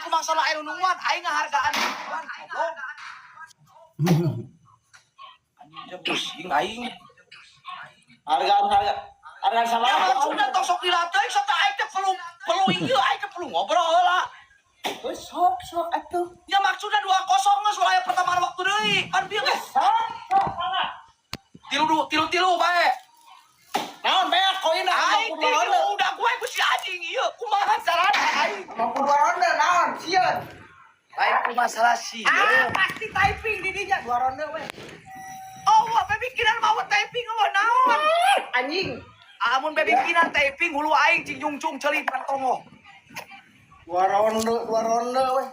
Lain ku masalah aing nungguan, aing ngahargaan nungguan, goblok. Anjing pusing aing. Hargaan harga hargaan sama. Ya maksudna tong sok dilatih sok teh aing teh perlu perlu ieu, aing teh perlu ngobrol heula. Sok sok atuh. Ya maksudna 2-0 geus ulah aya pertambahan waktu deui. Kan bieu geus. Sok sok mangga. Tilu tilu tilu bae. Naon beak koin? Aing tilu udah gue ku si anjing ieu kumaha carana aing? 52 ronde naon sieun? Lain ku masalah sieun. Ah, pasti typing di dinya dua ronde we. Oh, wah, pikiran mau typing eueuh naon? Anjing. Amun pikiran typing hulu aing cing jungcung ceuli kan tongoh. Dua ronde, dua ronde we.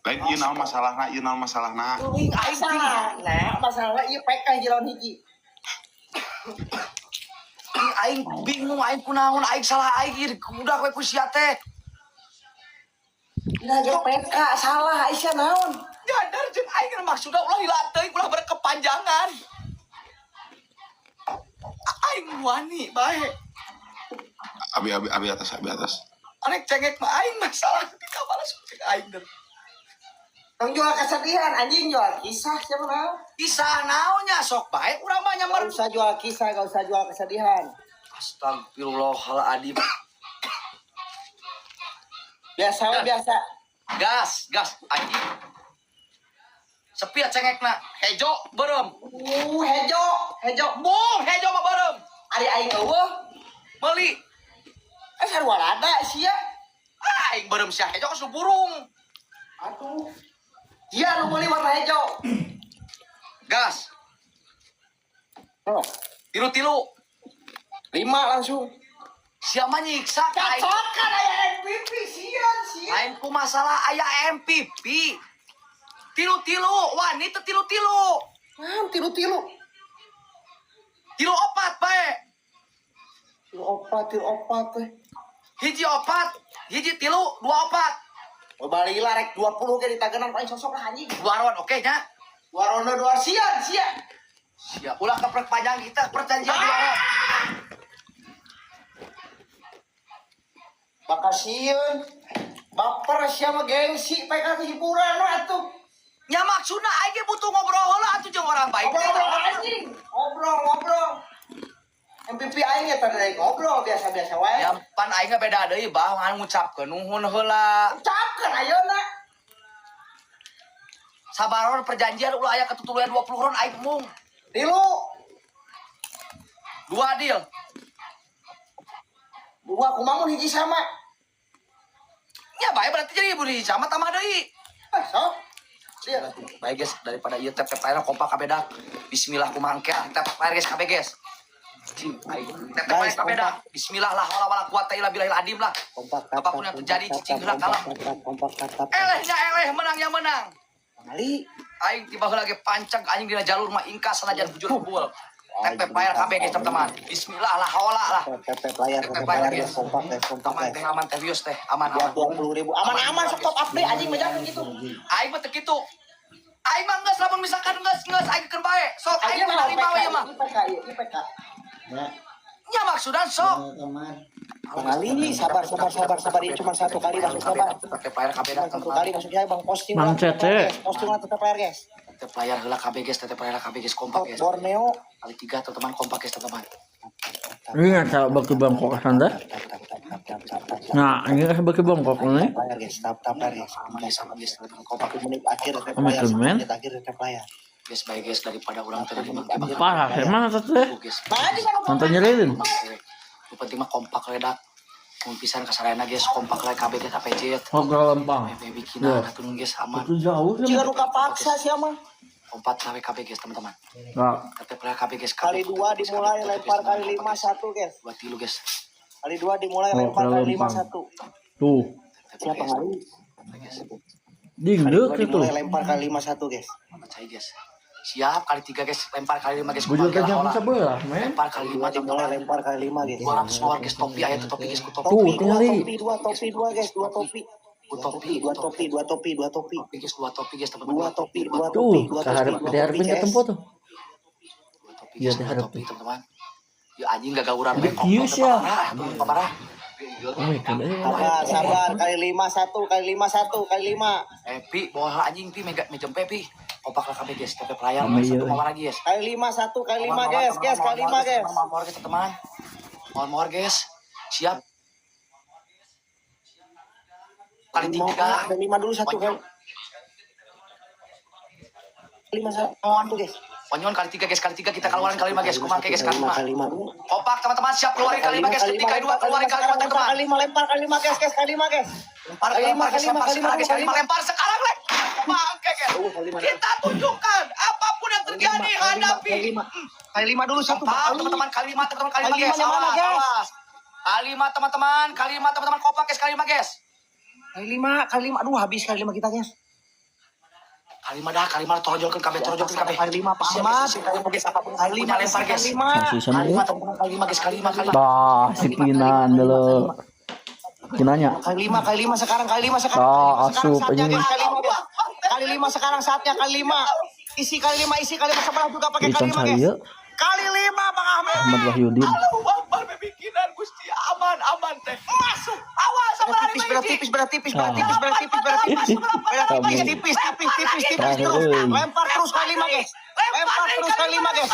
Lain ieu naon masalahna, ieu naon masalahna? Aing aing Masalah, nah, masalah ieu PK hiji lawan hiji. Aing bingung aing kunaon, aing salah aing ieu udah we ku sia teh. Nah, ge PK salah Aisyah naon? Nyadar jeung aing kan maksudna ulah hilang teuing, ulah berkepanjangan. Aing wani bae. Abi abi abi atas, abi atas. Arek cengek mah aing masalah di kamar cek aing der. Tong jual kesedihan anjing, jual kisah siapa naon? Kisah naonnya sok bae urang mah Gak nyamar. usah jual kisah, gak usah jual kesedihan. Astagfirullahaladzim. Biasa we, biasa. Gas, gas anjing. Sepi ya cengekna. Hejo beureum. Hejo, hejo. Bung, hejo mah beureum. Ari aing eueuh. Meuli. Eh, sarua lada sia. Aing beureum sia hejo ka burung. Atuh. Iya, nu meuli warna hejo. Gas. Oh, Tilu-tilu. lima langsung. Siapa nyiksa ka aing? Cacokan aya MVP sieun sieun. Lain ku masalah aya MVP. Tilu-tilu, wani teu tilu-tilu. Naon tilu-tilu? Tilu opat bae. Tilu opat teh. Hiji opat, hiji tilu, dua opat. Oh, bali lah rek 20 ge ditagenan paling sosok lah anjing. Dua ron, oke nya? Dua ronde dua sieun sia. Siap. Ulah keperpanjang kita perjanjian dua ron. Bakal sieun. Baper sia mah gengsi PK ke hiburan we atuh. Nya maksudna aing ge butuh ngobrol heula atuh jeung orang baik. Ngobrol anjing. Ngobrol ngobrol. MVP aing ya tadi dari ngobrol biasa-biasa wae. Ya pan aing ge beda deui bah ngan ngucapkeun nuhun heula. Ucapkeun ayeuna. Sabaron perjanjian ulah aya ketutuluyan 20 ron aing mung. Tilu. Dua deal. Dua kumaha mun hiji sama. Ya bae berarti jadi ibu hiji sama tambah deui. Eh, sok. Lihat. Baik guys, daripada ieu tep tep layar kompak kabeh dak. Bismillah kumaha engke tep tep layar guys kabeh guys. Cing, aing tep tep layar kabeh dak. Bismillah lah wala wala quwata illa billahil adim lah. Kompak. Apapun yang terjadi cicing gerak kalah. Kompak kompak tap. Elehnya eleh, menangnya menang. Kali. Aing tiba heula ge pancang anjing dina jalur mah ingkas sanajan bujur bul. Tep tep layar kabeh guys teman-teman. Bismillah lah haola lah. Tap tap layar, Tep tap tep layar layar guys. Kompak guys, kompak Aman guys. teh, aman teh bius teh, aman Dua aman. 20 ribu. Aman aman sok top up deh anjing mejakeun gitu. Aing mah teu kitu. Aing mah geus lamun misalkan geus geus aing keun bae. Sok aing Aing mah mah narima we ieu mah. IPK ieu IPK. Ya, Nya maksudan sok. teman. Kali sabar sabar sabar sabar, ini cuma satu kali masuknya bang. Tep layar kabeh dah Cuma satu teman-teman. kali masuknya bang, posting Bang lah, Cece. guys. Posting lah tetap layar guys. Tep layar heula kabeh guys, tep layar kabeh guys, kompak Top guys. Borneo. Kali tiga teman-teman, kompak guys teman-teman. Ini nggak bagi bangkok anda. Tap tap tap tap tap tap tap. Nah, ini kan bagi bangkok ini. Layar guys, tap tap layar guys. Aman guys, aman guys, teman-teman kompak Satu menit akhir tap Oh my layar, God, satu man. menit akhir tap layar. Guys, baik guys daripada urang teh bangke. Parah, emang teh. Guys. Nonton nyeriin. Nu penting mah kompak redak. Mun pisan kasarayana guys, kompak lah kabeh guys APJ. Oh, lempang. Baby kina atuh guys aman. Itu jauh sih. Jika luka paksa siapa? Kompak lah kabeh guys teman-teman. Nggak. Tetep lah kabeh guys. Kali dua dimulai lempar kali lima satu guys. Dua tilu guys. Kali dua dimulai Oh, lempar kali lima lempang. satu. Tuh. Siapa kali? Guys. Kali Dingdek dua itu. dimulai lempar kali lima satu guys. Percaya guys. Siap kali tiga guys, lempar kali lima guys. Bujur Kumaha ke jam lah. sebelah, men. Lempar kali lima Dua dimulai teman-teman. Lempar kali lima guys. 200 luar guys, topi aya tuh topi guys, ku topi. Tuh, Topi dua tinggali. Topi dua topi dua guys, dua topi. Ku Dua topi, topi dua topi dua topi dua topi. Topi guys, dua topi guys teman-teman. Dua topi dua Tuh, topi dua topi keharap dua topi diharapin guys. ketemu tuh. Dua topi Iya, guys, dua diharapin. topi teman-teman. Ya anjing gak gauran Jadi kius ya. Parah, parah. Oh, kan aja. Sabar, sabar. Kali lima satu, kali lima satu, kali lima. Eh, Pi, bawa anjing Pi, mega mejempe Pi. Kompak lah kabeh guys, tap layar Sama satu iya, mawar lagi guys. Kali lima satu, kali lima guys, guys, kali lima guys. Mawar guys, teman. Mawar guys. Siap. Kali tiga. Kali lima dulu satu kali. Lima satu guys. Onyon kali tiga guys, kali tiga kita keluarin kali lima guys, kumaha guys kali lima. Kali lima. Kompak teman-teman, siap keluarin kali lima guys, ketika dua keluarin kali lima teman-teman. Kali lima lempar kali lima guys, guys, kali lima guys. Lempar, Kali lima, lempar, kali lima, lempar kali lima, sekarang guys, kali kali lima lima. lempar sekarang lek. Bangke guys. Kita tunjukkan apapun yang terjadi hadapi. Kali lima. Kali lima dulu satu. Kompak teman-teman, kali lima teman-teman, kali lima Kali guys. lima mana, Awas, guys? awas. Kali lima teman-teman, kali lima teman-teman, kompak guys, kali lima guys. Kali lima, kali lima. Aduh, habis kali lima kita guys. Kali lima dah, kali lima tonjolkeun kabeh, tonjolkeun kabeh. Kali lima Pak Siap, Ahmad. guys, siap, kali lima guys, apapun Kali lima punya lempar guys. Kali lima. Masih Kali lima sama teman-teman, kali lima guys, kali lima, kali lima. Tah, si Kinan dulu. Kinanya. Kali lima, kali lima sekarang, kali lima sekarang. Tah, Kali lima sekarang asup saatnya, anjing. guys, kali lima, guys. Kali lima sekarang saatnya kali lima. Isi kali lima, isi kali lima sebelah juga pakai Ican kali lima guys. saya Kali lima Bang Ahmad. Ahmad Wahyudin. Allahu Akbar bikinan Gusti aman aman teh. Masuk. Awas sama Tipis, berat tipis, berat tipis, berat Ah. tipis, berat tipis, berat tipis. Berat tipis, tipis, tipis, tipis, tipis terus. Lempar terus kali lima guys. Lempar terus kali lima guys.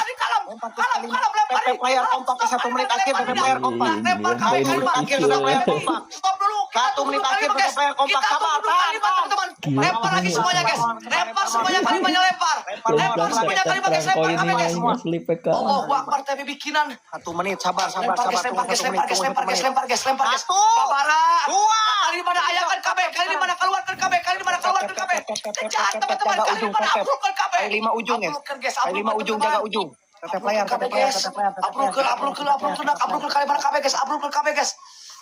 Lempar terus kali lima. PP player kompak ke satu menit akhir, PP player kompak. Lempar kali Ini lima. Akhir sudah player kompak. Stop dulu. Satu menit akhir PP player kompak. Kita Sabar, tunggu dulu tahan, kali lima tahan. teman-teman. Lempar lagi semuanya guys. Lempar semuanya kali limanya lempar. Lempar semuanya kali lima guys. Lempar Koin kabeh guys. ini asli PK. Allahu Akbar teh bikinan. Satu menit, sabar, sabar, Lempar sabar. guys, lempar Tunggu guys, satu lempar menit, guys, tunggu lempar satu guys, menit. lempar guys, lempar guys. Satu. Babara. Dua. Kali mana ayakan KB, kali mana keluarkan KB, kali mana keluarkan KB. Kejar teman-teman, Jaga kali ujung, mana tetep. uploadkan KB. Kali lima ujung ya. Uploadkan guys, Kali lima uploadkan, ujung, teman-teman. jaga ujung. Tetep layar, Uploadkan tetep layar, guys. tetep layar, tetep layar. Uploadkan, uploadkan, uploadkan, uploadkan kali mana KB guys, uploadkan KB guys.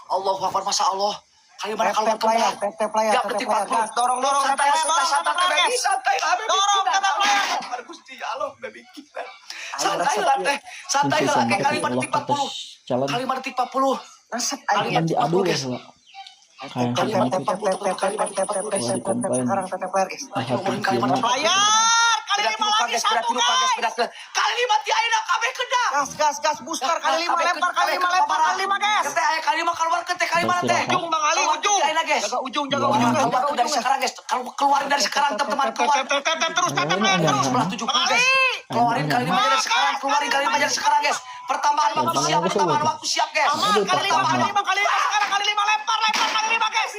Allahu Akbar, Masya Allah. Kali mana Tetep keluarkan layar, tetep layar, Ya, tetep detik layar. 40. Gas, dorong, dorong, Santai, tetep layar, santai, dorong, santai, tetep layar, baby, guys. santai, baby. Dorong, tetep layar. Akbar, Gusti Allah, baby, kita. Ayo, Santai resep, lah ya. teh, santai Kunci lah sama kayak kali mana Allah detik 40. atas jalan. Kali mana detik 40. Resep, Kali ayo. Yang diadu ya, guys. Pak. Kayak Tetep, sama tetep, itu. tetep, tetep, tetep, tetep, tetep, tetep, sekarang tetep layar, guys. Ah, Kali mana Kina. Layar, kali Beda lima tilu lagi kages, beda satu tilu kages, guys. beda tilu. Kali lima ti ayeuna kabeh kedah. Gas, gas, gas, booster kali lima, lempar kali lima, lempar kali lima, guys. Teh aya kali lima keluar ke teh kali mana teh? Ujung Bang Ali, ujung. Ayeuna guys. Jaga ujung, jaga Wah. ujung, guys. Keluar Jaga dari ujung. sekarang guys. Kalau keluarin dari sekarang teman-teman keluar. Tetep, tetep, terus, tetep layar terus. Sebelah 70 guys. Keluarin kali lima dari sekarang, keluarin kali lima dari sekarang guys. Pertambahan waktu siap, pertambahan waktu siap guys. Aman, kali lima, kali lima, kali lima, sekarang kali lima, lempar, lempar, kali lima, guys.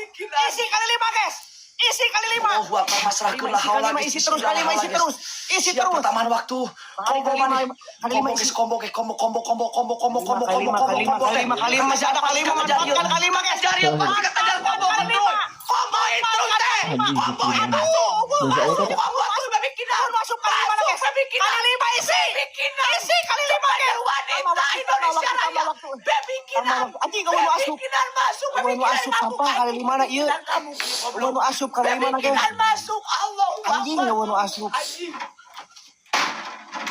Isi kali lima, guys. Isi kali lima. Allahu Akbar, pasrahkeun lah Isi kali lima, isi terus, kali lima, isi terus. Isi Siap terus. pertambahan waktu. Kali Combo lima, mana? kali lima, Combo isi. guys, combo guys, combo combo combo combo combo combo Kali combo lima, combo kali lima, combo. kali lima, kali lima, masih ada kali lima, manfaatkan kali lima, guys. Kejar yuk, kejar combo Kali lima. Combo itu teh. Anjing, Combo si Kina. masuk. Dan saya Masuk kata- combo atuh bikinan. Masuk kali lima, guys. Bikinan. Kali lima isi. Bikinan. Isi kali lima, guys. Wanita Tambah waktu, Indonesia tambah waktu, Raya. tambah waktu. Bikinan. Tambah waktu. Anjing, kamu nu asup. Bikinan masuk. Kamu nu asup sampah kali lima na ieu. Kamu Eueuh nu asup kali lima na, guys. Bikinan masuk. Allah. Anjing, eueuh nu asup. Anjing.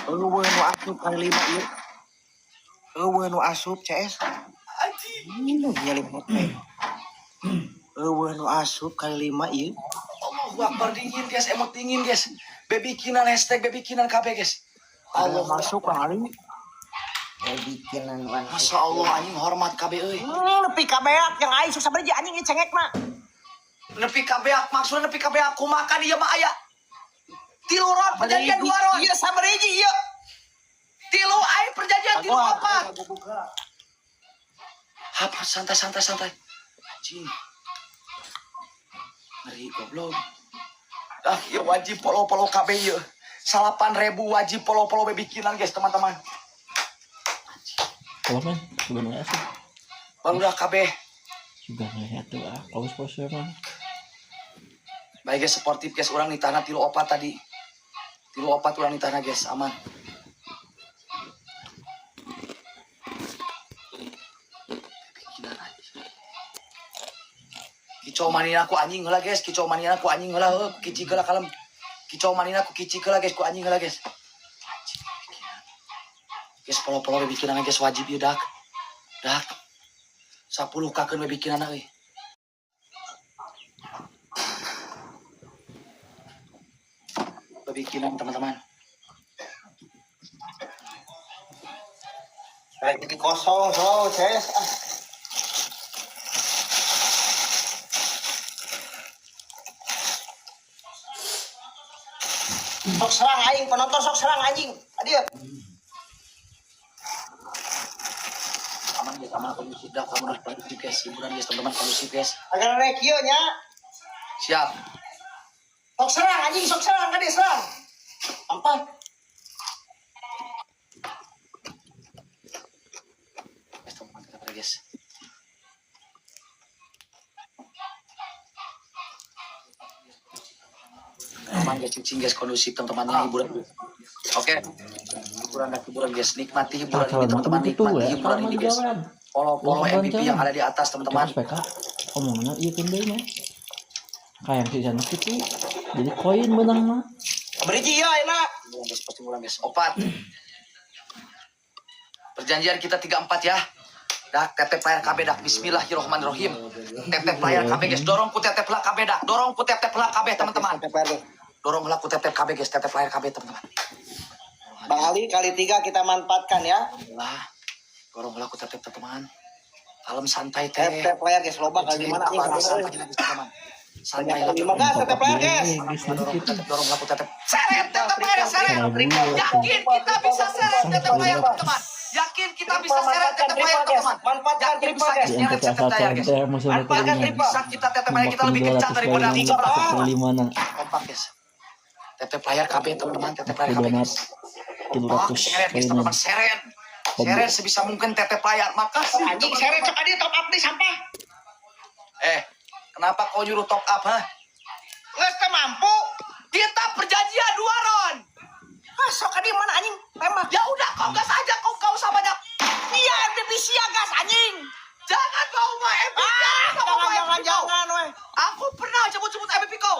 Eueuh nu asup kali lima ieu. Eueuh nu asup CS. Anjing. Ini nyalip hotel. Eueuh nu asup kali lima ieu. Allahu Akbar dingin guys, emot dingin guys. Bebikinan hashtag bebikinan KB guys. Allah Allah masuk Bang Ali. Bikinan wan. Masya Allah anjing hormat KB euy. Nepi ka beak yang aing sok sabar anjing ieu cengek mah. Nepi KB maksudnya nepi KB aku makan ieu mah aya. Tilu ron perjanjian dua ron. Iya sabar hiji ieu. Tilu aing perjanjian tilu opat. Hap santai santai santai. Anjing. Ngeri goblok. Ah, ya wajib follow-follow KB ieu. 8.000 wajib follow-follow bebikinan guys teman-teman. Kalau men, juga nggak sih. Baru udah KB. Juga nggak tuh ah, paus-paus ya mah. Baik guys, sportif guys, orang nitahna tilu opat tadi. Tilu opat orang nitahna guys, aman. Pikiran aja. Kicau manina ku anjing heula guys, kicau manina ku anjing heula heuh, ku kici heula kalem. Kicau manina ku kici heula guys, ku anjing heula guys. Anjing pikiran. Guys, polo-polo bikinan guys wajib ieu dak. Dak. 10 kakeun we bikinana euy. Bikinan teman-teman. Lagi kosong so CS. Ah. Sok serang aing penonton, sok serang anjing. Adia. Aman guys, aman, kondusif dah, aman, kondusif guys, hiburan guys teman-teman, kondusif guys. Agar rek kieu nya. Siap. Sok serang anjing, sok serang kade serang. Apa? Guys, teman-teman, kita pada, guys. Aman guys, cicing guys, kondusif teman-temannya, hiburan. Oke. Hiburan dah, hiburan guys, nikmati hiburan ini teman-teman, Gitu nikmati ya. hiburan ini guys. Follow follow MVP yang ada di atas teman-teman. Terus PK omongannya iya kan deui mah. Kayak si sana gitu. Jadi koin menang mah. Beriji ya enak. Hiburan guys, pasti hiburan guys. Opat. Perjanjian kita 34 ya. Dak, tetep layar KB dak. Bismillahirrahmanirrahim. Tetep layar KB guys. Dorong ku tetep lah KB dak. Dorong ku tetep lah KB teman-teman. Dorong lah ku tetep KB guys. Tetep layar KB teman-teman. Bang Ali kali 3 kita manfaatkan ya. Lah. Dorong lah ku tetep teman-teman. Kalem santai teh. Tap tap layar guys, loba kali gimana anjing. Santai guys, teman-teman. Santai lah. Lima gas tap layar guys. Dorong ku tetep, dorong lah ku tetep. Seret tetep layar seret. Yakin kita bisa seret tetep layar teman-teman. Yakin kita bisa seret tetep layar teman-teman. Manfaatkan Yakin triple bisa guys. guys. Di Nyeret NTT tetep asal layar guys. teh maksudnya Manfaatkan triple. Bisa kita tetep layar, kita lebih kencang daripada lima na. Kompak guys. Tetep layar KB teman-teman, tetep layar KB Udah guys. Kompak, 300 seret guys koinan. teman-teman, seret. Seret sebisa mungkin tetep layar. Makasih. Anjing seret cek adi top up nih sampah. Eh, kenapa kau nyuruh top up, ha? Geus teu mampu. Kita perjanjian 2 ron. Ah, sok adi mana anjing? Tembak. Ya udah kau gas aja, kau kau usah banyak. Iya MVP sia gas anjing. Jangan kau mau MVP. Ah, kau jangan mau jangan MVP kau. jangan weh. Aku pernah sebut-sebut MVP kau.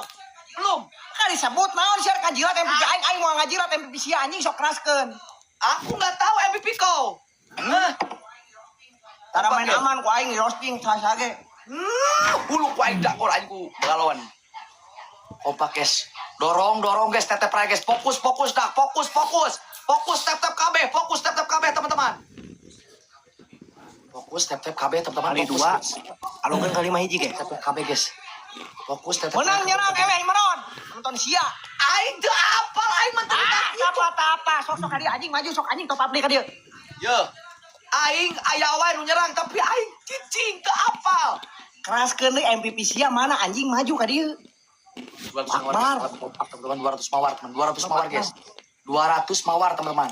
Belum. Kan disebut naon sia kajilat MVP aing, aing mau ngajilat MVP sia anjing sok keraskeun. Aku nggak tahu MVP kau. Hah? Tara main aman ku aing roasting saha ge. Hulu ku aing dakor aing ku balon. Kompak guys. Dorong dorong guys, tetep raya guys. Fokus fokus dah, fokus fokus. Fokus tap tap KB, fokus tap tap KB teman-teman. Fokus tap tap KB teman-teman. Kali Fokus, 2. guys. Alungkeun kali 5 hiji ge. Tap tap KB guys. Fokus tap tap. Menang nyerang eleh meron. Nonton sia. Aing teu apal aing mah teu Ah, gitu. apa apa sok sok ka dieu anjing maju sok anjing top up deui ka dieu. Ye. Aing aya wae nu nyerang tapi aing cicing teu apal. Keraskeun deui MVP sia mana anjing maju ka dieu. 200 mawar, teman-teman, 200 mawar, teman, 200 mawar guys. 200 mawar teman-teman.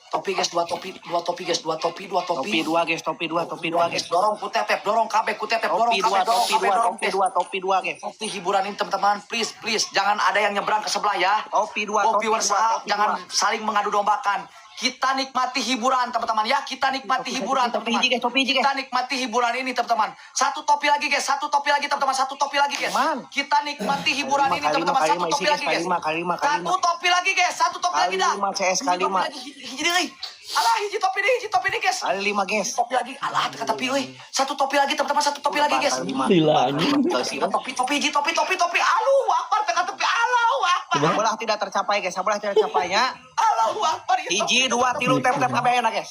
Topi guys, 2 topi, 2 topi guys, 2 topi, 2 topi. Topi 2 guys, topi 2, topi 2 guys. Dorong ku tetep, dorong KB ku tetep, dorong Topi KB, 2, dorong topi KB, 2, dorong topi guys. 2, topi 2 guys. Topi hiburan ini teman-teman, please, please, jangan ada yang nyebrang ke sebelah ya. Topi 2, Oh, topi viewers, 2, topi jangan 2. saling mengadu dombakan. Kita nikmati hiburan teman-teman ya, kita nikmati Topi, hiburan topi, teman-teman. hiji, guys, topi, hiji, guys. Kita nikmati hiburan ini teman-teman. Satu topi lagi guys, satu topi lagi teman-teman, satu topi lagi guys. Man. Kita nikmati hiburan Kali ini lima, teman-teman, kali satu lima, topi isi, lagi guys, guys. kali lima, kali lima, kali Satu lima. topi lagi guys, satu topi Kali lagi dah. lima, CS, Hiji kali topi lima. lagi, hiji deui. Alah, hiji topi deh, hiji topi deh guys. Kali 5 guys. Topi lagi, alah teka tepi euy. Satu topi lagi teman-teman, satu topi lagi guys. Kali lima. Lila anjing. Topi topi hiji topi topi topi. Allahu akbar teka tepi. Allahu akbar. Sabelah tidak tercapai guys, sabelah tidak tercapainya. Allahu akbar. Ya, Hiji, 2, 3, tap tap kabeh enak guys.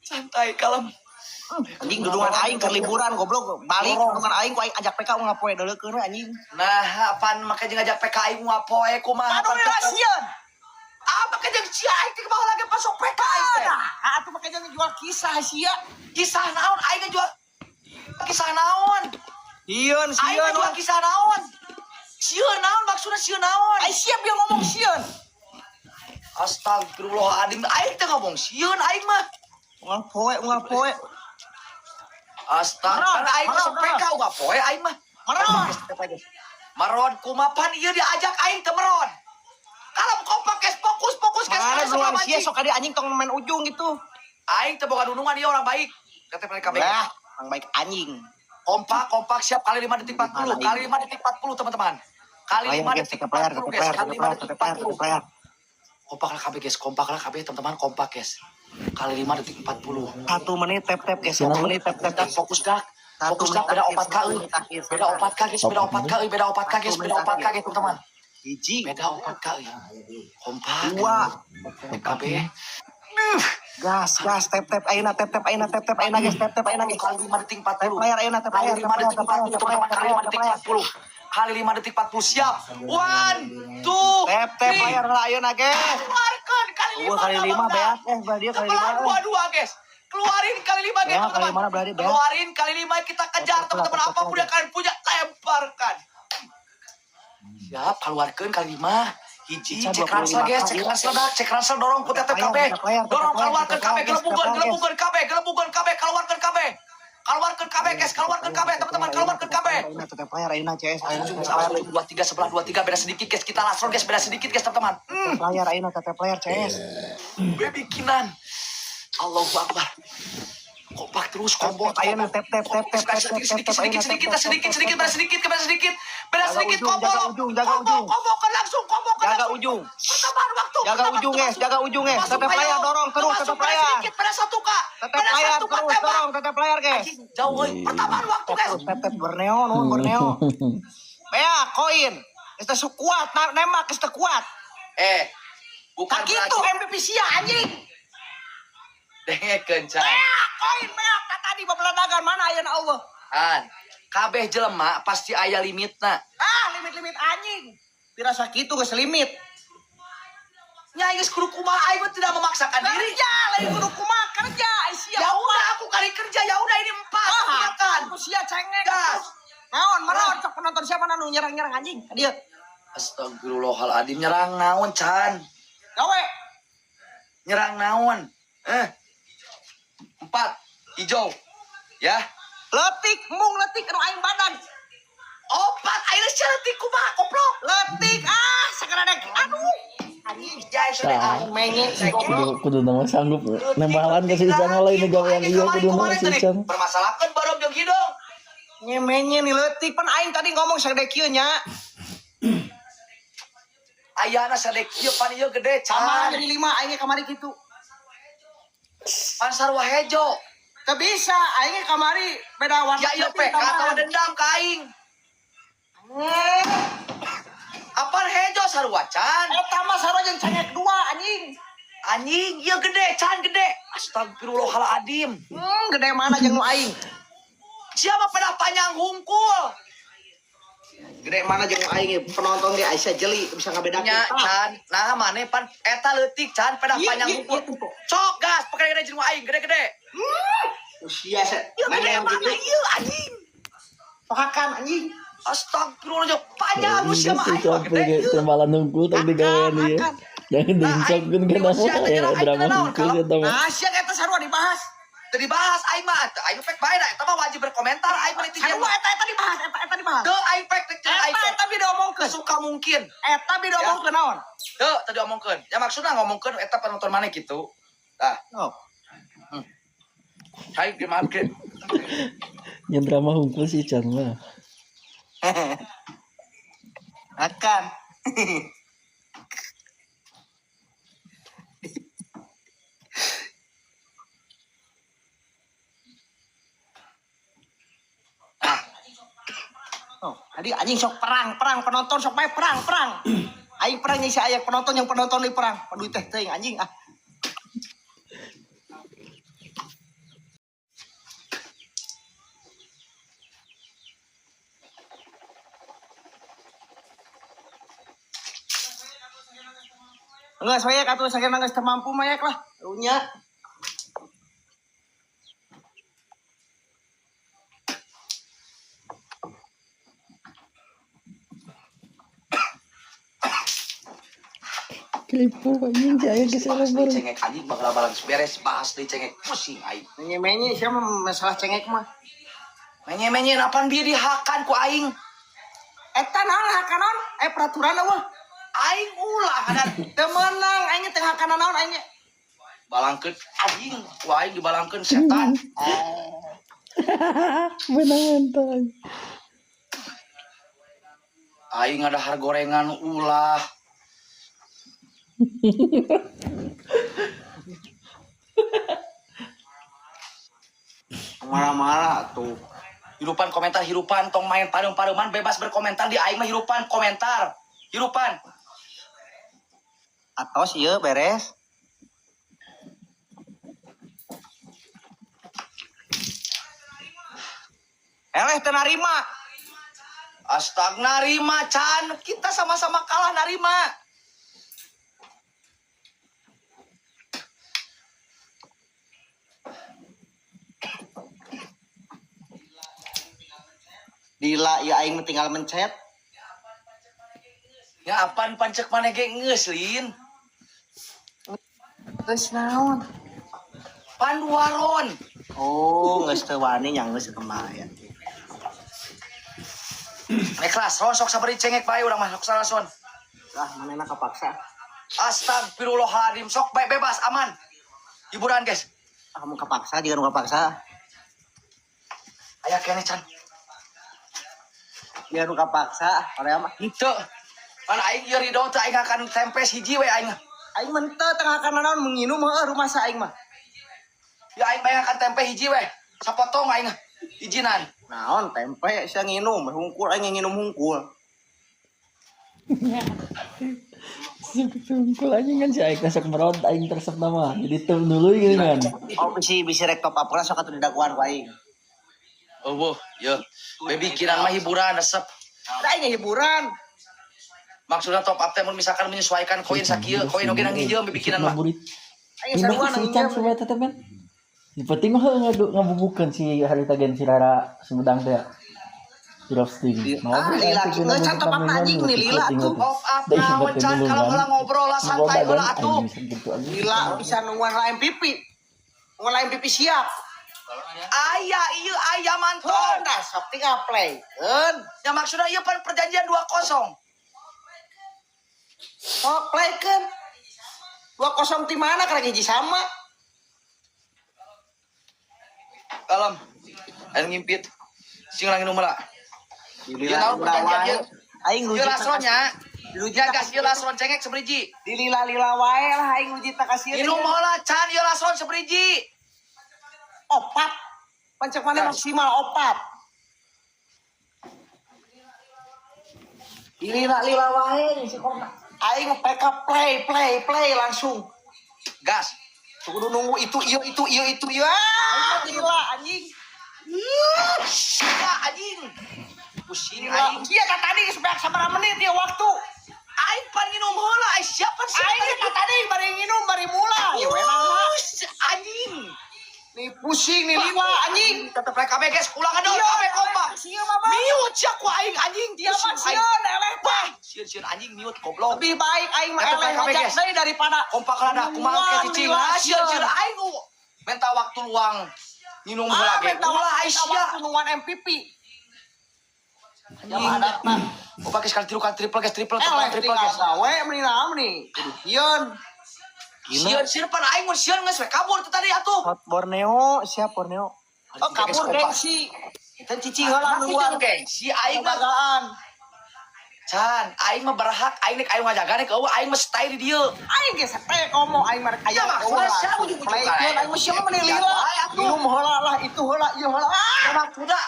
Santai kalem. Anjing dudungan aing keur liburan goblok. Balik dudungan aing ku aing ajak PK ngapoe deuleukeun we anjing. Nah, apaan makanya ngajak PK aing ngapoe kumaha Aduh pan teh. sieun. Ah, make jeung sia aing teh baheula lagi pasok PK aing teh. Nah, atuh make jangan jual kisah sia. Kisah naon aing ngejual kisah naon? Sieun Aing sieun. ngejual kisah naon? Sieun naon maksudna sieun naon? Ai siap dia ngomong sieun. Astagfirullahaladzim, aing teh ngomong sieun aing mah. Unggal poe, unggal poe. Astaga, Maron, aing mah maron, sok PK uga poe aing mah. Maron. Maron kumapan ieu diajak aing teh meron. Kalem kompak guys, fokus fokus guys. Mana Kalian duluan sebelah sia mancing. sok ka dieu anjing tong main ujung gitu. Aing teh boga dunungan ieu orang baik. Kata mereka baik. Lah, orang baik anjing. Kompak, kompak siap kali 5 detik 40, kali 5 detik 40 teman-teman. Kali Layar 5 guys, detik tetep layar, 40 tetep guys, layar, kali tetep 5 layar, detik tetep layar, 40. tetep layar. Kompak lah KB guys, kompak lah KB teman-teman, kompak guys. Kali 5 detik 40. 1 menit tap tap guys, 1 menit tap tap Dak, guys. fokus dak. Satu Fokus dak menit beda akhir, 4 K satu euy. menit akhir, Beda 4 K guys, beda 4 K euy, beda 4 K guys, Satu beda menit 4 K akhir. guys teman-teman. Hiji, Beda 4 K euy. Kompak. 2, KB. gas, gas, tap tap ayeuna, tap tap ayeuna, tap tap ayeuna guys, tap tap ayeuna guys. Kali 5 detik 40. Tap layar ayeuna, tap Kali layar, 5 tap layar, detik tap layar, 40 tap layar, teman-teman, tap kali layar, 5 tap detik layar. 40. Kali 5 detik 40 siap. 1, 2, Tap tap 3. layar lah ayeuna guys. Keluarkan kali 5. Eueuh kali 5 beak belah dia kali Sebelah 5. 22 guys. Keluarin kali 5 guys Ya, kali teman-teman. lima berarti beak. Keluarin kali 5 kita kejar Tap, tap, teman-teman tap, apapun tap, yang kalian punya lemparkan. Siap, keluarkan kali 5. Hiji, Bisa cek ransel 25 guys, cek kali. ransel dak, cek ransel dorong ku tetep Tap KB. layar, tap layar, tap Dorong layar, keluarkan tap KB, layar, guys, gelebugan, tap layar, gelebugan KB, gelebugan KB, keluarkan KB. Keluarkan KB guys, keluarkan KB teman-teman, keluarkan KB. Ayeuna tetep layar ayeuna CS. Ayeuna Ujung, tetep layar. ujung, 23 sebelah 23 beda sedikit guys, kita last round guys, beda sedikit guys teman-teman. Tetep layar ayeuna tetep layar CS. Baby Kinan. Allahu Akbar. Kompak terus, kombo. Tap, tap, ayo, tap, tap, tap, tap, tap, Sedikit, tap, sedikit, tap, sedikit, tap, sedikit, tap, sedikit, tap, sedikit, tap, beda sedikit, beda sedikit, beda Jaga sedikit, ujung, kombo. jaga ujung, jaga Kombo, ujung. kombo kan langsung, kombo kan Jaga langsung. ujung. Pertambahan waktu. Jaga pertambahan ujung, waktu, guys, jaga ujung, guys. Masuk, Tetap ayo. layar, dorong terus, Masuk, tetap beda layar. sedikit, beda satu, Kak. Tetep Beda layar satu, Kak, terus tembak. dorong tetep layar guys. Anjing, jauh, euy. Pertambahan waktu, Tap guys. terus tap tap borneo nuhun borneo. Bea koin. Geus teu kuat nembak geus teu kuat. Eh, bukan Tak kitu MVP sia anjing. Dengekeun, Chan. Bea koin bea ka tadi babeladagan mana ayeuna Allah. An, kabeh jelema pasti aya limitna. Ah limit-limit anjing. Pirasa kitu geus limit. Nya geus kudu kumaha aing mah tidak memaksakan diri. Kerja lain kudu kumaha kerja ai sia. Ya udah aku kali kerja ya udah ini 4 Ah, makan. aku sia cengek. Gas. Naon meraon cok penonton siapa nu nyerang-nyerang anjing. Ka dieu. Astagfirullahaladzim nyerang naon Chan. Gawe. Nyerang naon. Eh. 4 hijau. Ya. Letik mung letik anu aing badan. 4 ayeuna sia leutik kumaha goblok. Letik ah sakeradek. Aduh. Anjing Ya itu deh. Tah. aing menye Kudu kudu nama sanggup nembalan ke si Ican lain gawean ieu kudu nama si Ican. Permasalahkan barom jeung hidung. Nyemenye nih letik pan aing tadi ngomong sagede kieu nya. Ayana sadek ieu pan ieu gede Sama Chan. jadi 5 aing ge kamari kitu. Pan sarua hejo. Teu bisa aing ge kamari beda warna. Ya ieu letik PK atawa tambahan. dendam ka aing. Apaan hejo sarua Chan? Eta mah sarua jeung cengek 2 anjing. Anjing, ieu gede, Chan gede. Astagfirullahaladzim. Gede mana jeung nu aing? Siapa pada panjang hungkul? Gede mana jeung nu aing ge penonton ge Aisyah jeli bisa ngabedakeun. Nya, Chan. Nah, maneh pan eta leutik Chan pada Iya, panjang iya, hungkul. iya, tuh. Sok gas, pakai gede jeung aing, gede-gede. Usia se. Ieu gede Menye mana gitu. ieu anjing? Tokakan anjing. Astagfirullah, panjang Geus sia mah si aing mah capek gede. ge ieu. tembalan hungkul tadi gawean ieu. Akan. Jangan Nah, diinsapkeun aing- kan apa sia teh ya nyerang aing drama teh naon, hungkul kalau- eta mah. Nah, sia eta sarua dibahas. Teu dibahas aing mah, teu aing pek bae da eta mah wajib berkomentar aing mah netizen. Sarua eta eta dibahas, eta eta dibahas. Teu aing pek teh aing Eta pek. eta bi diomongkeun. Suka mungkin. Eta bi diomongkeun naon? Teu teu diomongkeun. Ya maksudna ngomongkeun eta penonton maneh gitu. Tah, Oh. aing dimaafkeun. Nyen drama hungkul si Ican mah. Akan. Oh, tadi anjing sok perang, perang penonton sok bae perang, perang. Aing perang jeung si aya penonton yang penonton di perang. Paduh teh teuing anjing ah. Enggak, saya kata saya geus teu mampu mah lah. Runya. Klipu anjing si aya geus Bahas lebar. deui cengek anjing baheula balang beres bahas deui cengek pusing aing. Menye-menye siapa masalah cengek mah. Menye-menye napan bieu dihakan ku aing. Eta naon hakanan? Eh peraturan eueuh. Aing ulah hadan Teu meunang aing teh hakanan naon aing. balangkeun anjing ku aing dibalangkeun setan. Menang mental. Aing ngadahar gorengan ulah. Marah-marah tuh. Hirupan komentar hirupan tong main pareum-pareuman bebas berkomentar di aing mah hirupan komentar. Hirupan. Atos ieu beres. Eleh teu narima. Astag narima Chan, kita sama-sama kalah narima. Dila ya aing mah tinggal mencet. Ya apaan pancek maneh ge geus lin. Geus naon? Panduaron. Oh, geus teu wani nya geus kemarin. Naik kelas, ron sok sabari cengek bae urang mah sok salah son. Lah, manehna kapaksa. Astagfirullahaladzim, sok bae bebas aman. Hiburan guys. Ah, kamu kapaksa, jika nu kapaksa. Aya kene Chan. Jika nu kapaksa, hoream mah. Henteu. Pan aing ieu ridho teh aing akan tempe hiji we aing. Aing mah teu tengah kana naon menginum heueuh rumah sa aing mah. Ya aing bae akan tempe hiji we. Sapotong aing ijinan. Naon tempe sia nginum, hungkul aing nginum hungkul. Sungkul anjing kan si aing sok merod aing tersep nama. Jadi teu nuluy gitu kan. Oh, bisi bisi rek top up lah sok atuh didakuan ku aing. Oh, ya. Baby kiran mah hiburan resep. Da aing hiburan. Maksudnya top up teh mun misalkan menyesuaikan koin sakieu, koin oge nang hijau bikinan mah. Ngaburit. Aing Pindah sarua ke si nang Ican hijau. supaya tetep kan. Di penting mah ngabubukeun si harita gen si Rara Sumedang teh. Si roasting. Ah, lila. Nggak, Chan, top up anjing nih, lila tuh. Top up naon Chan kalau heula ngobrol lah santai heula atuh. Gila bisa nungguan lah MVP. Nungguan lah MVP siap. Aya ieu aya mantol. Tuh, dah sok tinggal play. Keun. Ya maksudnya ieu pan perjanjian 2-0. Sok play keun. 2-0 di mana karena hiji sama. Kalem. Aing ngimpit. Sing langin umela. Lila naon perjanjian ieu? Aing Ieu ruji lasronnya. Ruji Ya gas ieu lasron cengek seberiji. Di lila-lila wae lah aing ruji tak kasih. Minum heula Chan ieu lasron seberiji. Opat. Pancek mana maksimal opat. Di lila-lila wae si korna. Aing PK play play play langsung. Gas. Kudu nunggu itu iyo itu iyo itu iyo. Ah, gila anjing. Sia anjing. Pusing Gila. aing. Iya kata tadi supaya sabaraha menit ya waktu. Aing pan nginum heula, aing siapa sih? Aing kata tadi bari nginum bari mulai. Ya wenang lah. Anjing. Nih pusing nih liwa anjing. Tetep rek kabeh guys, ulang aduh Iya, kabeh kompak. Sieun mama. Mute sia ku aing anjing. Dia mah Pusing aing. sieun eleh teh. Sieun sieun anjing mute goblok. Lebih baik aing mah Tetep eleh rek kabeh, ngajak guys. deui daripada Kompak lah dah kumaha Luang, ke cicing. lila, Ah sieun sieun sieun. aing minta waktu luang nginum heula Ah, ge. minta Ulah waktu aing minta sia. waktu nungguan MVP. Ya mah ada mah. Oh pakai sekali tiru kan triple guys, triple Eleh triple tinggal guys. gawe meni naon nih. Kudu sieun. Sieun sieun pan aing mun sieun geus we kabur tuh tadi atuh. Hot Borneo, siap Borneo. Oh, kabur gengsi. Kita cicing heula nungguan. Gengsi aing mah. Jagaan. Chan, aing mah berhak aing nek aing ngajaga nek eueuh aing mah stay di dieu. Aing ge sete komo aing mah Iya, maksudnya siapa ujung-ujung Aing aing mah siapa meni lila. Wae atuh. Minum heula lah itu heula ieu heula. Ah, Ya maksudna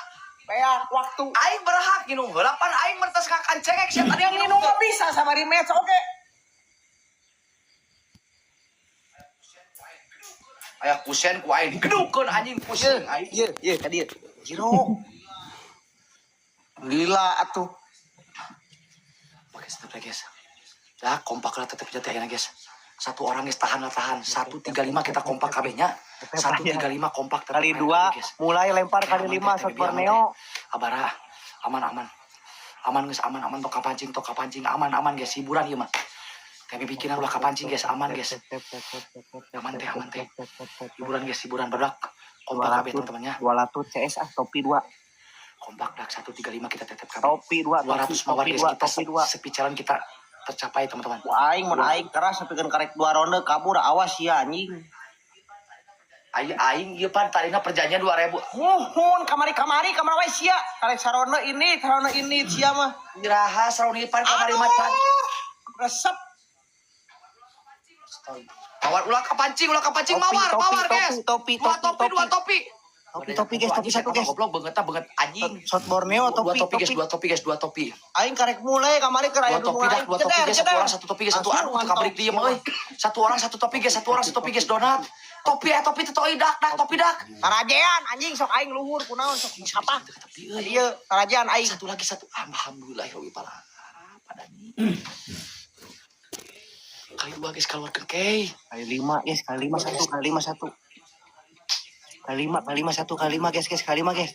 beak waktu. aing berhak nginum heula pan aing mertes ngakan cengek sia tadi yang Minum nginum mah bisa sama di match oke. Aya kusen ku aing digedukeun anjing pusing aing. Iya, iya tadi. Jiro. Lila atuh. Oke, tetep ya guys. Dah kompak lah tetep jatuh ya guys. Satu orang guys tahan lah tahan. 135 kita kompak kabehnya. 135 kompak tetep Kali aja, dua, guys. mulai lempar kali Aman, lima teh, shot teh, biar aman, Borneo. teh. Abara, aman aman. Aman guys, aman aman tok kapancing, tok kapancing, aman aman guys, hiburan ieu mah. Tapi bikinan ulah kapancing guys, aman guys. Aman teh, aman teh. Hiburan guys, hiburan badak. Kompak kabeh teman-temannya. 200 CS ah topi 2. Kompak dak 135 kita tetep kabeh. Topi 2, 200 mawar topi guys, 2, kita topi 2. sepi jalan kita tercapai teman-teman. Wah, aing mun aing keras sampai karek dua ronde kabur awas ya anjing. Aing aing ieu pan tadina perjanjian 2000. Muhun kamari-kamari kamar wae sia. Karek saronde ini, saronde ini sia mah. Iraha saroni pan kamari macan. Resep. Mawar ulah kapancing, ulah kapancing Topi, mawar, topi, mawar topi, guys. topi, Dua topi, topi, dua topi. topi. Topi topi guys, topi satu guys. Goblok banget banget anjing. Shot Borneo Dua topi topi guys, topi. dua topi guys, dua topi. Aing karek mulai kamari keur Dua aya topi dah, dua topi guys, satu orang satu topi guys, satu aduh kabrik diem euy. Satu orang satu topi guys, satu orang satu topi guys, donat. Topi topi teh toi dak dak topi dak. Tarajean anjing, sok aing luhur kunaon, sok apa? Tapi euy. Ieu tarajean aing. Satu lagi satu. Alhamdulillah ya pala. Padani. Kali dua guys keluarkan kei. Kali lima guys, kali lima satu, kali lima satu. Kali lima, kali lima satu, kali lima guys, guys, kali lima guys.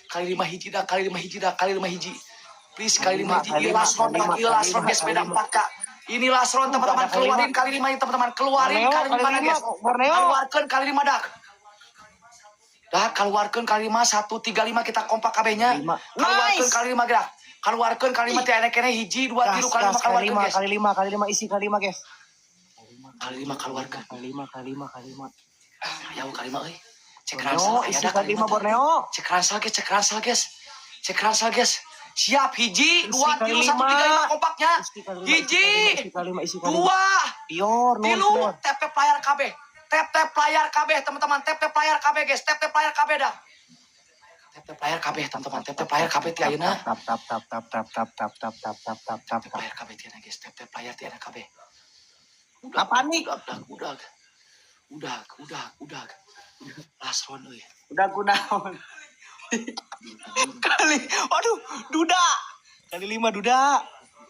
Kali lima hiji dah, kali lima hiji dah, kali lima hiji. Please kali lima hiji. Kali Ini lima, last round, kali lima, ini last round kali guys, lima, beda kali 4 kak. Ini last round teman-teman, Ada kali lima. keluarin kali lima ini teman-teman, keluarin Borneo, kali kali lima lima, guys. Borneo. Keluarkan kali lima dak. Dah, keluarkan kali lima, satu, tiga, lima, kita kompak kabehnya. Lima. Keluarkan Nice. kali lima gerak. Keluarkan kali lima, tiada kene hiji, dua, Gas, tilu, kali gas, lima, kali keluarkan lima, guys. kali lima, kali lima, isi kali lima guys. Kali lima keluarkan. Kali lima, kali lima, kali lima. Ya, kali lima, euy. Cek ransel, Borneo, aya isi dah kali lima Borneo. Cek ransel guys, cek ransel guys. Cek ransel guys. Siap, hiji, Isi dua, kali tilu, satu, lima. tiga, lima kompaknya. Isi kali lima, Hiji, isi kali lima, isi kali lima. dua, Pior, nuhun, tilu, pior. tap tap layar KB. Tap tap layar KB teman-teman, tap tap layar KB guys, tap tap layar KB dah. Tap tap layar KB teman-teman, tap tap layar KB ti ayeuna. Tap, tap, tap, tap, tap, tap, tap, tap, tap, tap, tap, tap, Tap tap tap. layar KB ti ayeuna guys, tap tap layar ti ayeuna KB. Udah, Apaan nih? udah, udah, udah. Udah, udah, udah. Last round euy. Udah kunaon. Kali, waduh, Duda. Kali lima Duda.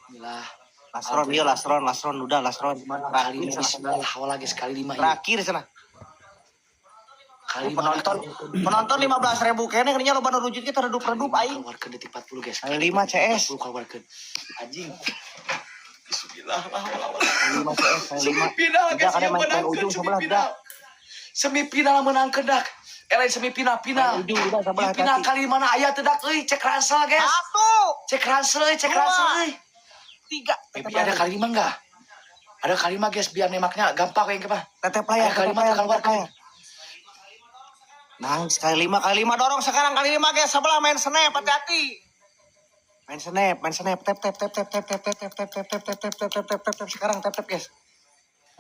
Bismillah. Lasron, iya Lasron, Lasron, Duda, Lasron. Kali Terakhir lima sana. bismillah awal guys, kali lima ya. Terakhir sana. Kali lima Penonton, penonton 15.000 kene kayaknya loba nu rujut kita redup-redup aing. Keluarkan detik 40 guys. Kali lima, CS. 40 keluarkan. Anjing. Bismillah. Kali lima CS, kali lima. Semifinal Duda guys, kada yang main main menangkan ujung sebelah Duda. semifinal. Semifinal menangkan dak. Lain semifinal final. Main ujung Duda sebelah Di final hati-hati. kali mana aya teu dak euy, cek ransel guys. Satu, Cek ransel euy, cek Dua. ransel euy. tiga. Baby ada kali lima enggak? Ada kali lima guys, biar nembaknya gampang kayak apa? Tetep layar, Ada kali tetep lima layar, keluar tetep layar. Nah, sekali lima, kali lima dorong sekarang kali lima guys, sebelah main snap, hati-hati. Main snap, tap tap tap tap tap tap tap tap tap tap tap tap tap tap tap tap tap tap sekarang tap tap guys.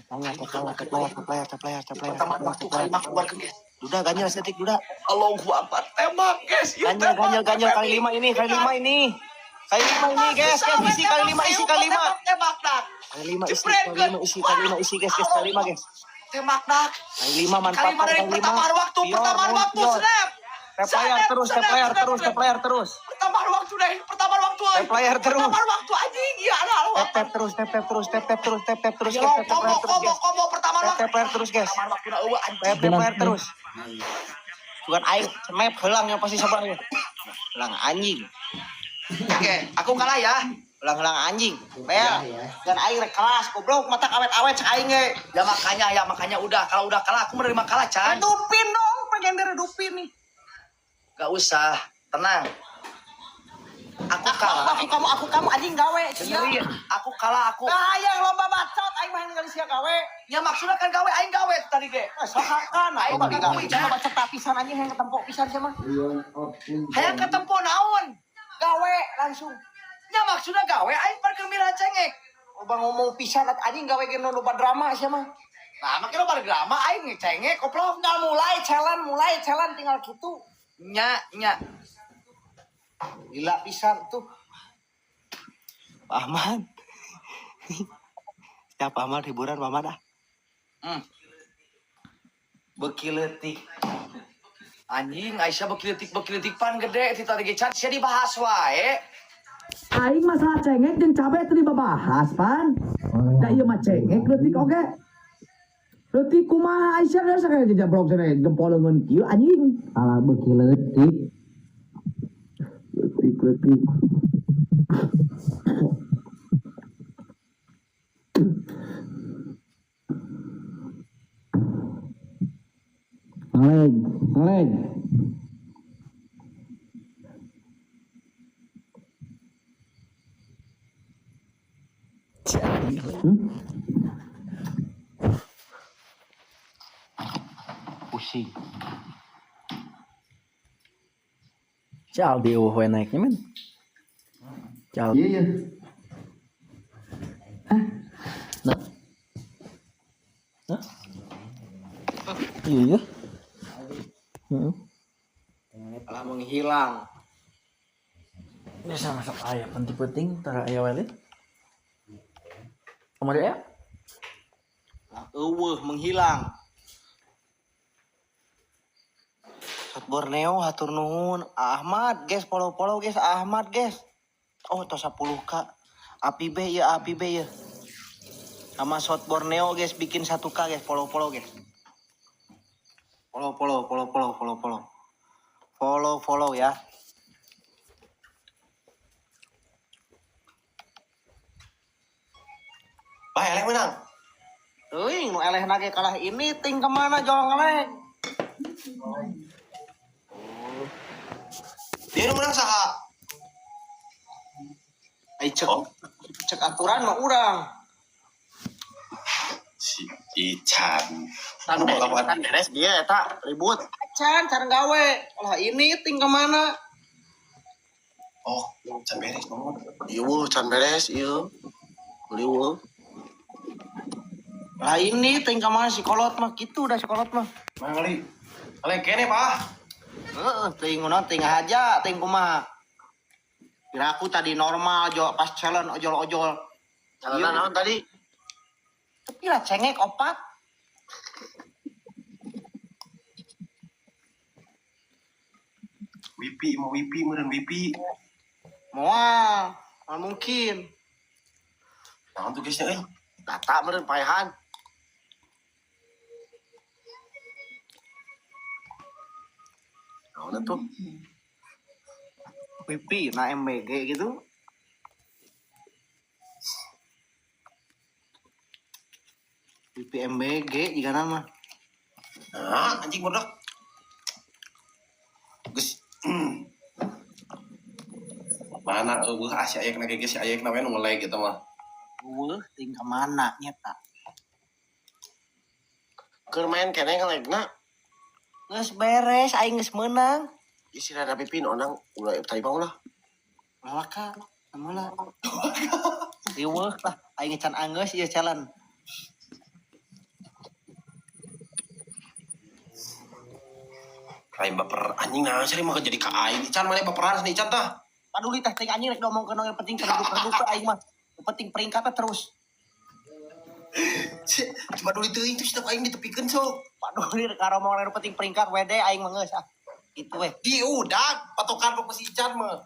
Tap layar, tap layar, tap layar, tap layar, tap layar, tap layar, Pertama waktu kali lima keluarkan guys. Duda ganjil setik Duda. Allahu Akbar. Tembak guys. Yuk, Ganjil, tembak. ganjil, ganjil kali lima ini, kali lima ini. Kali lima ini guys, guys isi kali lima, isi kali lima. Tembak, tembak dak. Kali lima isi, kali lima isi, kali lima isi guys, guys kali lima guys. Tembak dak. Kali lima Kali lima manfaatkan dari kali lima. pertambahan waktu, Pior, pertambahan nuhun, waktu, pior. snap. Tap layar Snap, terus, tap snap, layar snap, terus, snap. tap layar terus. Pertambahan waktu deh, pertambahan waktu. euy. Tap layar terus. Pertambahan waktu anjing. Ya Allah, Allah. Tap tap terus, tap tap terus, tap tap terus, tap tap terus, Ya, guys, tap tap combo, layar terus, combo, guys. combo pertambahan Tap waktu. tap layar terus, guys. Pertambahan waktu dah eueuh anjing. Tap tap layar terus. Bukan aing, snap helang yang pasti sebelahnya. Helang anjing. Oke, aku kalah ya. Helang-helang anjing. Bel. Dan aing rek kelas goblok mata awet-awet cek aing ge. Ya makanya udah kalau udah kalah aku menerima kalah, Chan. Redupin dong, pengen diredupin nih. Gak usah, tenang. Aku kalah. Aku kamu anjing gawe sia. Dengerin, aku kalah aku. Nah, hayang lomba bacot aing mah ningali sia gawe. Ya maksudnya kan gawe aing gawe tadi ge. Eh, sokakan aing mah gawe cuma bacot pisan anjing hayang ketempo pisan sia mah. Hayang ketempo naon? Gawe langsung. Ya maksudnya gawe aing parkir mirah cengek. Loba ngomong pisan anjing gawe ge loba drama sia mah. Nah, makanya lo pada drama aing cengek koplok. Tinggal mulai challenge tinggal gitu. Nya nya. Gila pisan tuh. Pak Ahmad. Siap Pak Ahmad hiburan Pak Ahmad ah. Beuki leutik. Anjing Aisyah beuki leutik pan gede ti tadi ge can sia dibahas wae. Aing masalah cengek jeung cabe teu dibabahas pan. Da ieu mah cengek leutik oge. Leutik kumaha Aisyah geus sakaya jajabrok cenah gempol leungeun kieu anjing. Alah beuki leutik. Leutik leutik. Ngeleg, ngeleg. Pusing. Si Aldi eueuh we naiknya men. Si Aldi. Iya, iya. Nah. Nah. Iya. Heeh. Alah menghilang. Biasa masak ayam penting-penting tara aya wae. Kamari aya? Lah eueuh menghilang. Shot Borneo hatur nuhun. Ahmad guys, follow-follow guys, Ahmad guys. Oh, tos 10K. Api B ya, api B ya. Sama Shot Borneo guys bikin 1K guys, follow-follow guys. Follow follow follow follow follow follow. Follow follow ya. Bah, eleh menang. Teuing nu eleh nage kalah ini ting kemana jol ngeleh. Dia nu menang saha? Ai cek Oh. cek aturan mah urang. Si Ican. Tan beres, beres dia eta ribut. Acan cara gawe. Lah ini ting kemana? Oh, can beres nomor. Ieu can beres ieu. Liweuh. Lah ini ting kemana si kolot mah gitu udah si kolot mah. Mang li. Eleh kene, Pak. Heeh, teuing ngono teuing aja teuing kumaha. Kira aku tadi normal jo pas challenge ojol-ojol. Jalanan naon tadi? Tapi lah cengek opat. Wipi mau wipi meureun wipi. Moal, moal mungkin. Naon tuh guysnya euy? Data meureun paehan. Naon atuh? Wipi nah MBG gitu. Wipi MBG jika nama. Nah, anjing bodoh. Geus. Mana eueuh ah si ayek na ge si ayek na we nu ngelag gitu mah. Eueuh ting kemana nyeta. Keur main keneh ngelegna. Geus beres aing geus meunang. Ih si rada pipin onang ulah tadi mah ulah. Lawaka, mula. Riweuh lah aing can anggeus ieu challenge. Lain baper anjing nah sering mah jadi ka aing Ican mana baperan nih Ican tah. Paduli teh ting anjing rek diomongkeun yang penting terduga-terduga aing mah. Yang penting peringkatnya terus. Cuma dulu teuing tuh setiap aing ditepikeun sok. Paduli rek karomongan yang penting peringkat WD aing mah geus ah. Gitu weh. Di udah patokan mah si Ican mah.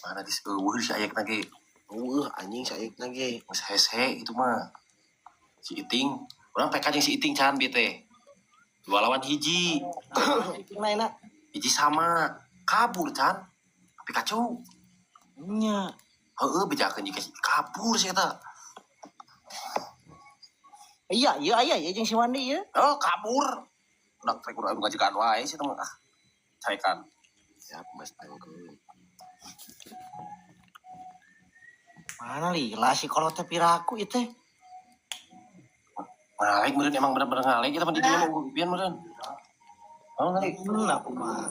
Mana geus eueuh si ayek na ge. Eueuh anjing si ayekna ge. Geus hese itu mah. Si Iting, urang PK jeung si Iting can bieu teh. 2 lawan 1. Nah, enak. Hiji sama kabur can. Tapi kacau. Nya. Heeh, bejakeun jika kabur sih eta. Iya, iya, iya, iya jeung si Wandi ieu. Oh, kabur. Udah trek udah ngajegaan wae sih teman. Ah. Carekan. Siap Mas Tanggung. Mana lila si kolot teh piraku ieu teh. Ngalek meureun emang bener-bener ngalek kita mah di dieu mah ubian meureun. Oh, ngalek. Aku mah.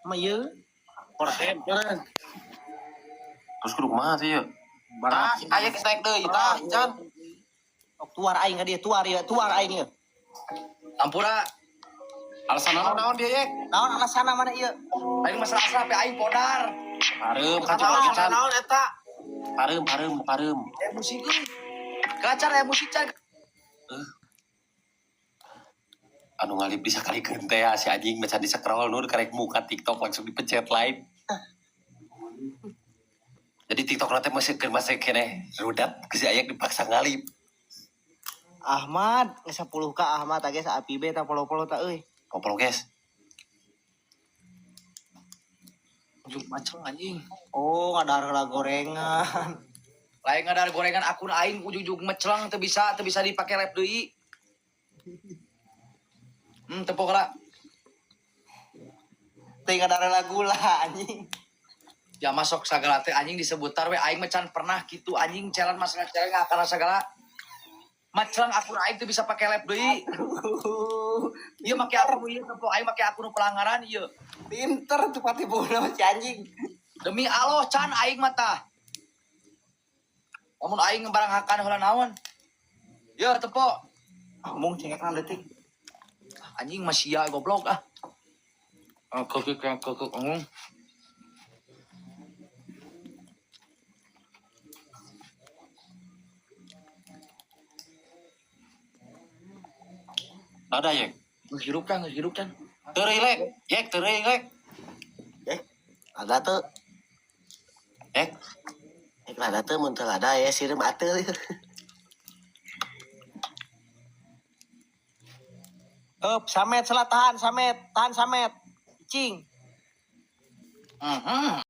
Mah ieu Korten meureun. Terus kudu kumaha sih ieu? Barang Tah, si aya geus naik deui tah, Ican. Tuar aing ka dieu, tuar ieu, tuar aing ieu. Ampura, Alasan naon naon dia yek? Naon alasanna mana ieu? aing masalah asrap aing podar. Pareum ka Naon Ican. naon eta? Pareum pareum pareum. Emosi euy. Kacar emosi can. Anu ngalip bisa kali teh si anjing macan di scroll nur karek muka TikTok langsung dipencet live. Jadi TikTok nanti masih ke masih kene rudat ke si ayak dipaksa ngalip. Ahmad, geus 10K Ahmad tah geus api be tah polo-polo tah euy. Koplo guys. Ujung maceng anjing. Oh, ngadar heula gorengan. Lain ngadar gorengan akun aing ujung-ujung mecelang teu bisa dipake lab deui. Tepok lah. Teu ngadar heula gula anjing. Ya masuk sagala teh anjing disebutar we aing mah can pernah kitu anjing challenge masalah challenge ngakana sagala. Macelang akun aing teu bisa pake lab deui. Ieu make akun ieu tepok aing make akun pelanggaran ieu. Pinter tuh pati bola si anjing. Demi Allah can aing mah tah. Lamun aing barang hakan heula naon. Ye tepok. Ngomong cengekna detik. Anjing masih ya goblok ah. Kekek ngomong. Lada yek. Geus hirup can, geus hirup can. Teureuy lek. Yek teureuy lek. Eh, lada tuh. Yek. Eh, lada tuh mun teu lada ya sireum ateul. Up, Samet salah tahan, Samet, tahan Samet. Cing. Mhm.